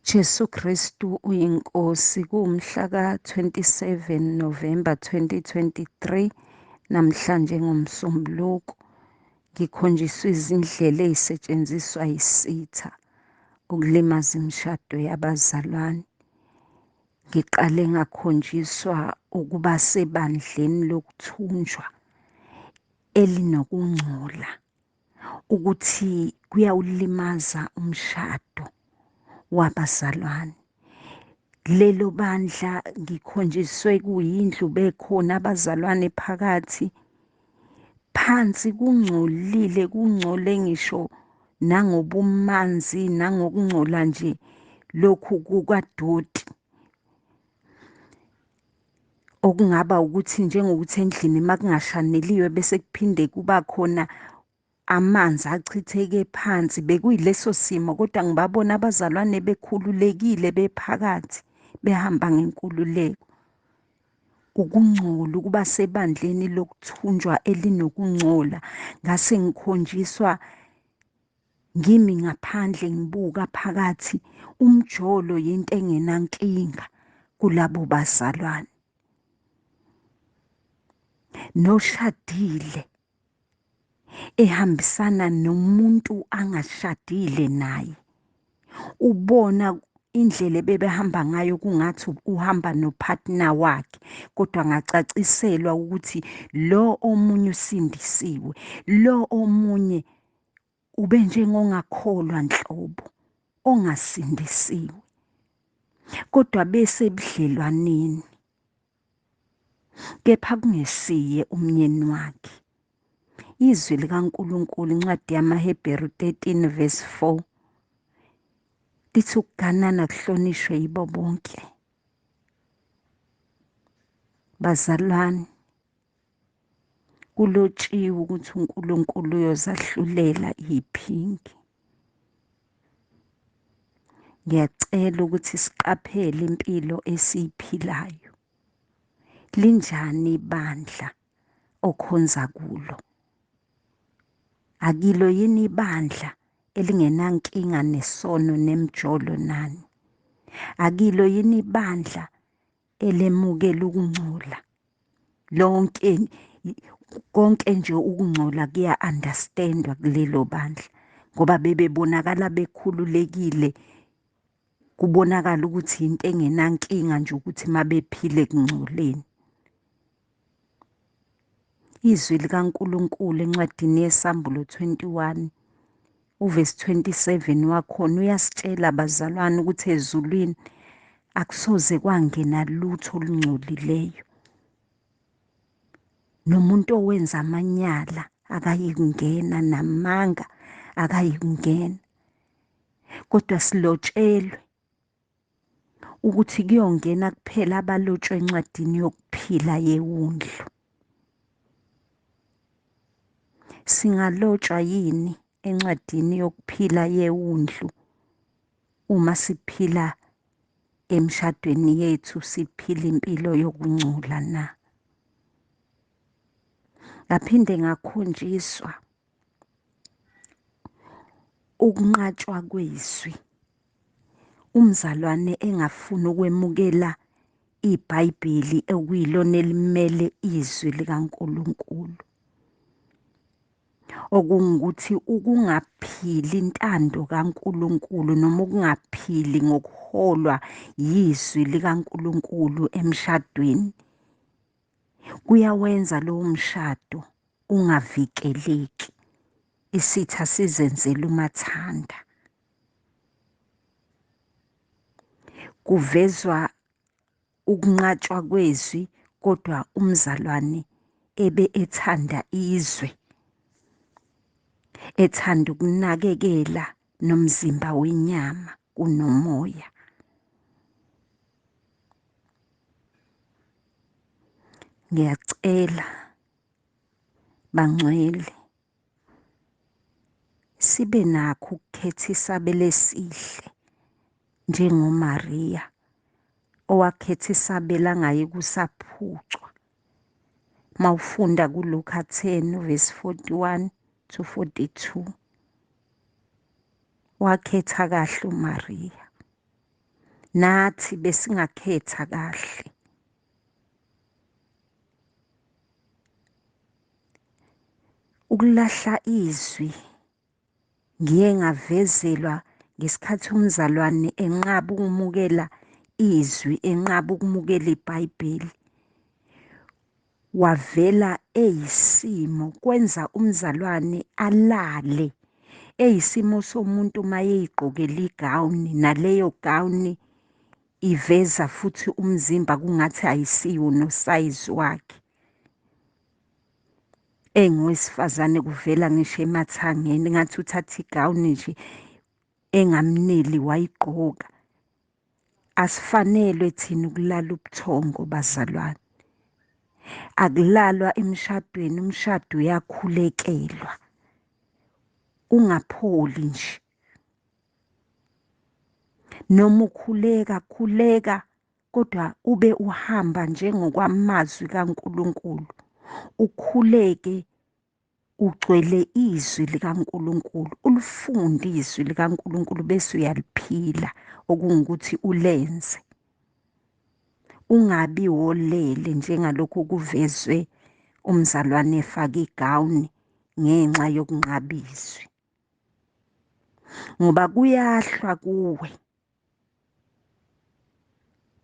Jesu Kristu uyiNkosi. Kuwumhla ka-27 November 2023, namhlanje ngoMsombuluko, ngikhonjiswa izindlela ey'setshenziswa yisitha ukulimaza imishado yabazalwane. Ngiqale ngakhonjiswa ukuba sebandleni lokuthunjwa elinokungcola, ukuthi kuyawulimaza umshado wabazalwane. Lelo bandla ngikhonjiswe kuyindlu, bekhona abazalwane phakathi, phansi kungcolile, kungcole ngisho nangobumanzi nangokungcola nje lokhu kukadoti, okungaba ukuthi njengokuthi endlini makungashaneliwe bese kuphinde kuba khona amanzi achitheke phansi. Bekuyileso simo, kodwa ngibabona abazalwane bekhululekile bephakathi behamba ngenkululeko. Ukungcola, ukuba sebandleni lokuthunjwa elinokungcola. Ngase ngikhonjiswa ngimi ngaphandle ngibuka phakathi, umjolo yinto engenankinga kulabo bazalwane. Noshadile ehambisana nomuntu angashadile naye, ubona indlela ebebehamba ngayo kungathi uhamba nopartner wakhe, kodwa ngacaciselwa ukuthi lo omunye usindisiwe, lo omunye ube njengongakholwa nhlobo, ongasindisiwe, kodwa bese ebudlelwaneni, kepha kungesiye umnyeni wakhe. Izwi likaNkulunkulu, incwadi yamaHebheru 13 verse 4, lithi ukuganana kuhlonishwe yibo bonke. Bazalwane, kulotshiwe ukuthi uNkulunkulu uyozahlulela iphingi. Ngiyacela ukuthi siqaphele impilo esiyiphilayo. Linjani ibandla okhonza kulo? Akilo yini ibandla elingenankinga nesono nemjolo nani? Akilo yini ibandla elemukela ukungcola? Lonke konke nje ukungcola kuya understandwa kulelo bandla, ngoba bebebonakala bekhululekile, kubonakala ukuthi into engenankinga nje ukuthi mabephile ekungcoleni. Izwi likaNkulunkulu encwadini yeSambulo 21 uverse 27 wakhona uyasitshela bazalwane ukuthi ezulwini akusoze kwangena lutho olungcolileyo. Nomuntu owenza amanyala akayikungena, namanga akayikungena. Kodwa silotshelwe ukuthi kuyongena kuphela abalotshwe encwadini yokuphila yewundlu. Singalotshwa yini encwadini yokuphila yewundlu uma siphila emshadweni yethu, siphila impilo yokungcola na? Ngaphinde ngakhonjiswa ukunqatshwa kwezwi, umzalwane engafuni ukwemukela iBhayibheli okuyilona elimele izwi likaNkulunkulu, okungukuthi ukungaphili intando kaNkulunkulu noma ukungaphili ngokuholwa yizwi likaNkulunkulu emshadweni kuyawenza lowo mshado ungavikeleki, isitha sizenzela umathanda. Kuvezwa ukunqatshwa kwezwi, kodwa umzalwane ebe ethanda izwe, ethanda ukunakekela nomzimba wenyama kunomoya. Ngiyacela bangcwele, sibe nakho ukukhetha isabelo esihle njengoMaria owakhetha isabelo angayi kusaphucwa. Mawufunda kuLuka 10 verse 41 to 42, wakhetha kahle uMaria. Nathi besingakhetha kahle. Ukulahla izwi ngiye ngavezelwa ngesikhathi umzalwane enqaba ukumukela izwi, enqaba ukumukela iBhayibheli. Wavela eyisimo kwenza umzalwane alale eyisimo somuntu uma eyigqokele igawuni, naleyo gawuni iveza futhi umzimba kungathi ayisiwo nosayizi wakhe. Engowesifazane kuvela ngisho emathangeni ngathi uthatha igawuni nje engamneli wayigqoka. Asifanelwe thina ukulala ubuthongo bazalwane. Akulalwa emshadweni, umshado uyakhulekelwa. Ungapholi nje. Noma ukhuleka, khuleka kodwa ube uhamba njengokwamazwi kaNkulunkulu. Ukhuleke ugcwele izwi likaNkulunkulu, ulifunde izwi likaNkulunkulu bese uyaliphila, okungukuthi ulenze. Ungabi wolele njengalokhu kuvezwe umzalwane efake igawuni ngenxa yokunqaba izwi. Ngoba kuyahlwa kuwe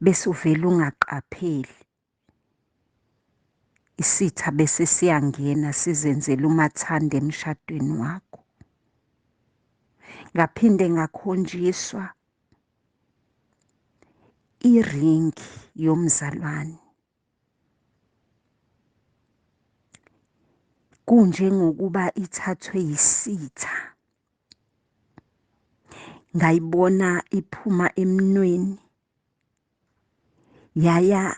bese uvele ungaqapheli. Isitha bese siyangena sizenzela umathanda emshadweni wakho. Ngaphinde ngakhonjiswa iringi yomzalwane. Kunjengokuba ithathwe yisitha. Ngayibona iphuma emnweni yaya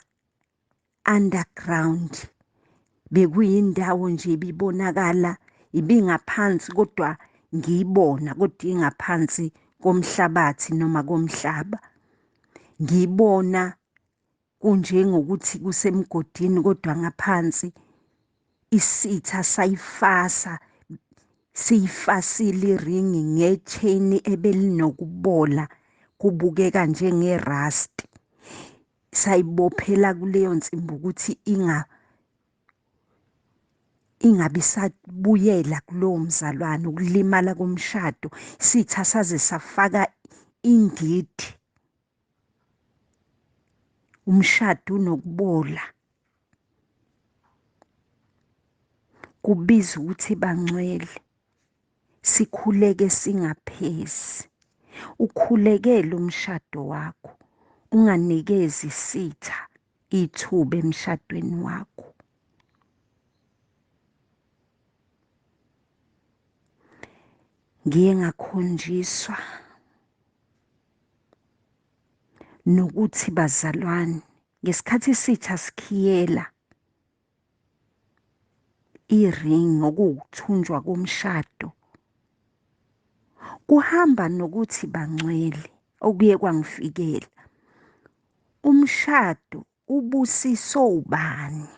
underground. Bekuyindawo nje ibibonakala ibingaphansi kodwa ngiyibona kodwa ingaphansi komhlabathi noma komhlaba. Ngiyibona kunjengokuthi kusemgodini kodwa ngaphansi isitha sayifasa, siyifasile iringi nge-chain ebelinokubola kubukeka njenge-rust. Sayibophela kuleyo nsimbi ukuthi ingabe isabuyela kulowo mzalwane. Ukulimala komshado, isitha saze safaka ingidi. Umshado unokubola. Kubiza ukuthi bangcwele sikhuleke singaphezi. Ukhulekele umshado wakho, unganikezi isitha ithuba emshadweni wakho. Ngiye ngakhonjiswa nokuthi bazalwane, ngesikhathi isitha sikhiyela iringi okuwukuthunjwa komshado, kuhamba nokuthi bangcwele okuye kwangifikela. Umshado ubusiso ubani?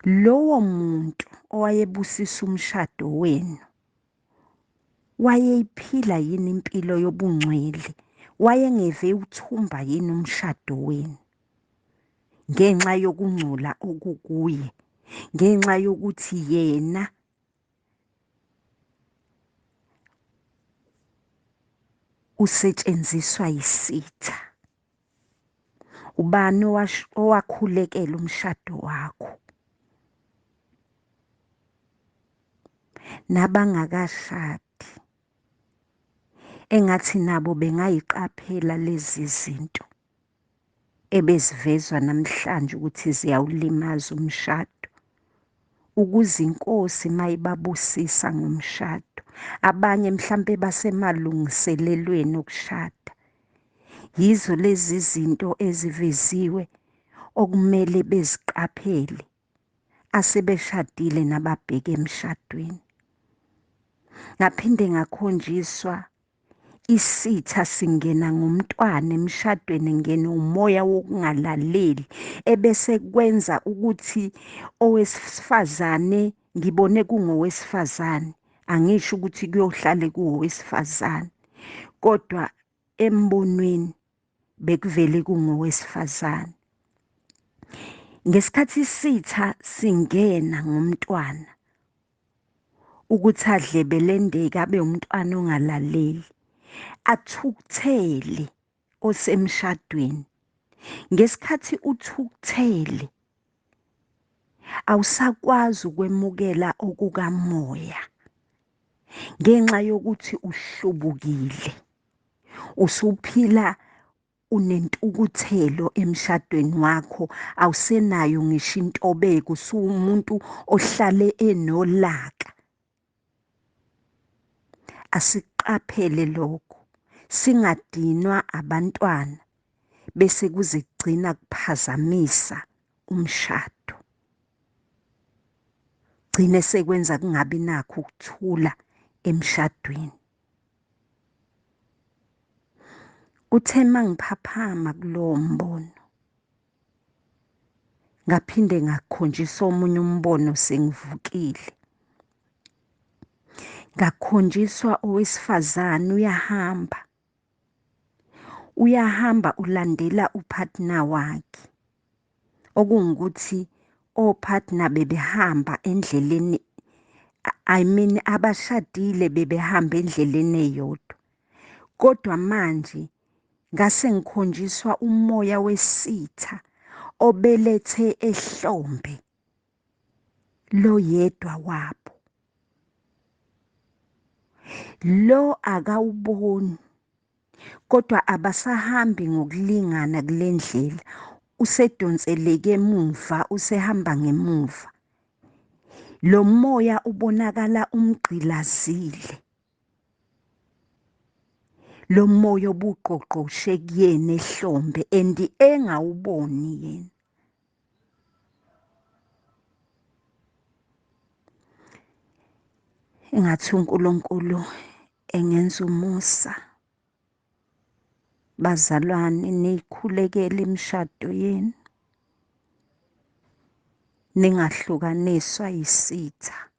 Lowo muntu owayebusisa umshado wenu wayeyiphila yini impilo yobungcwele? Wayengeve uthumba yini umshado wenu? Ngenxa yokungcola okukuye, ngenxa yokuthi yena usetshenziswa yisitha. Ubani owakhulekela umshado wakho? Nabangakashadi engathi nabo bengayiqaphela lezi zinto ebezivezwa namhlanje ukuthi ziyawulimaza umshado, ukuze inkosi mayibabusisa ngomshado. Abanye mhlampe basemalungiselelweni okushada. Yizo lezi zinto eziveziwe okumele beziqaphele asebeshadile nababheke emshadweni. Ngaphinde ngakhonjiswa isitha singena ngomntwana emshadweni, ngena umoya wokungalaleli ebese kwenza ukuthi owesifazane, ngibone kungowesifazane, angisho ukuthi kuyohlale kuwowesifazane, kodwa Embonweni bekuvele kungowesifazane. Ngesikhathi isitha singena ngomntwana ukuthi adlebelendeke abe umntwana ongalaleli, athukuthele osemshadweni. Ngesikhathi uthukuthele awusakwazi ukwemukela okukamoya ngenxa yokuthi uhlubukile, usuphila unentukuthelo emshadweni wakho, awusenayo ngisho intobeko, usuwumuntu ohlale enolaka. Asiqaphele lokho, singadinwa abantwana bese kuze kugcina kuphazamisa umshado, gcine sekwenza kungabi nakho ukuthula emshadweni. Kuthe mangiphaphama kulowo mbono, ngaphinde ngakhonjiswa omunye umbono sengivukile. Ngakhonjiswa owesifazane uyahamba, uyahamba ulandela upartner wakhe, okungukuthi opartner bebehamba endleleni, I mean abashadile bebehamba endleleni eyodwa, kodwa manje ngase ngikhonjiswa umoya wesitha obelethe ehlombe lo yedwa wabo. Lo akawuboni, kodwa abasahambi ngokulingana kule ndlela, usedonseleke emuva, usehamba ngemuva. Lo moya ubonakala umgqilazile, lo moya obuqoqoshe kuyena ehlombe and engawuboni yena. Engathi uNkulunkulu engenza umusa, bazalwane, niyikhulekele imishado yenu, ningahlukaniswa yisitha.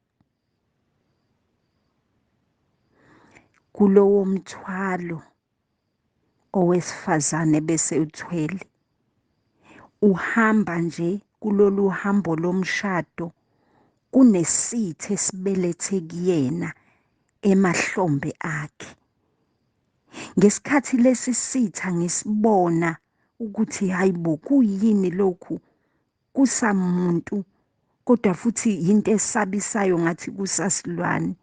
Kulowo mthwalo owesifazane bese uthwele, uhamba nje kulolu hambo lomshado, kunesitha esibelethe kuyena emahlombe akhe. Ngesikhathi lesi sitha ngisibona ukuthi hayibo, kuyini lokhu, kusamuntu kodwa futhi yinto esabisayo ngathi kusasilwane.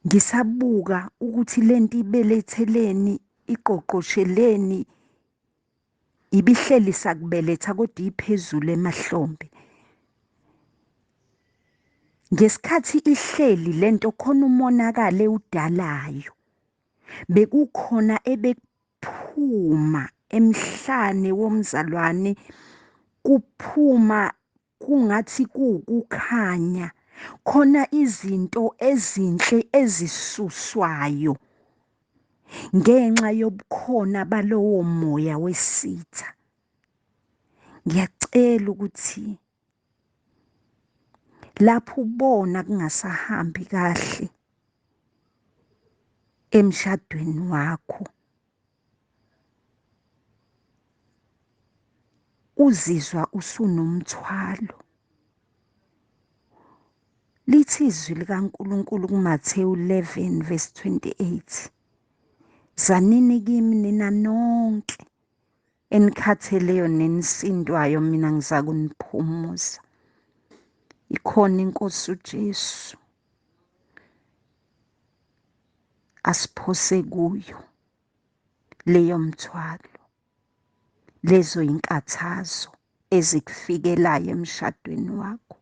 Ngisabuka ukuthi lento ibeletheleni, iqoqosheleni, ibihleli sakubeletha kodwa iphezulu emahlombe. Ngesikhathi ihleli lento khona umonakalo ewudalayo, bekukhona ebekuphuma emhlane womzalwane, kuphuma kungathi kuwukukhanya, khona izinto ezinhle ezisuswayo ngenxa yobukhona balowo moya wesitha. Ngiyacela ukuthi lapho ubona kungasahambi kahle emshadweni wakho, uzizwa usunomthwalo, lithi izwi likaNkulunkulu kuMathewu 11 verse 28, zanini kimi nina nonke enikhatheleyo nenisindwayo, mina ngizakuniphumuza. Ikhona inkosi uJesu, asiphose kuyo leyo mthwalo, lezo inkathazo ezikufikelayo emshadweni wakho.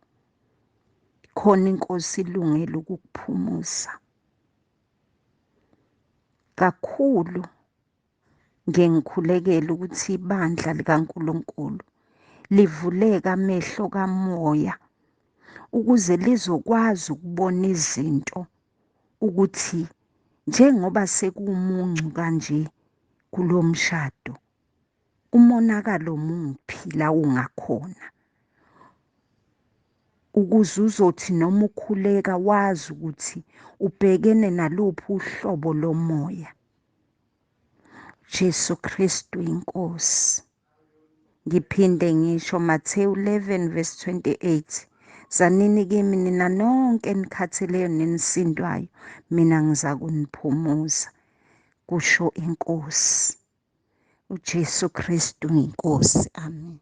Khona inkosi ilungele ukukuphumuza kakhulu. Ngiye ngikhulekele ukuthi ibandla likaNkulunkulu livuleke amehlo kamoya ukuze lizokwazi ukubona izinto ukuthi njengoba sekumuncu kanje kulomshado, umonakalo muphi la ungakhona, ukuze uzothi noma ukhuleka wazi ukuthi ubhekene naluphi uhlobo lomoya. Jesu Kristu inkosi. Ngiphinde ngisho Matthew 11 verse 28 Zanini kimi nina nonke enikhatheleyo nenisindwayo, mina ngizakuniphumuza, kusho inkosi. uJesu Kristu inkosi. Amen.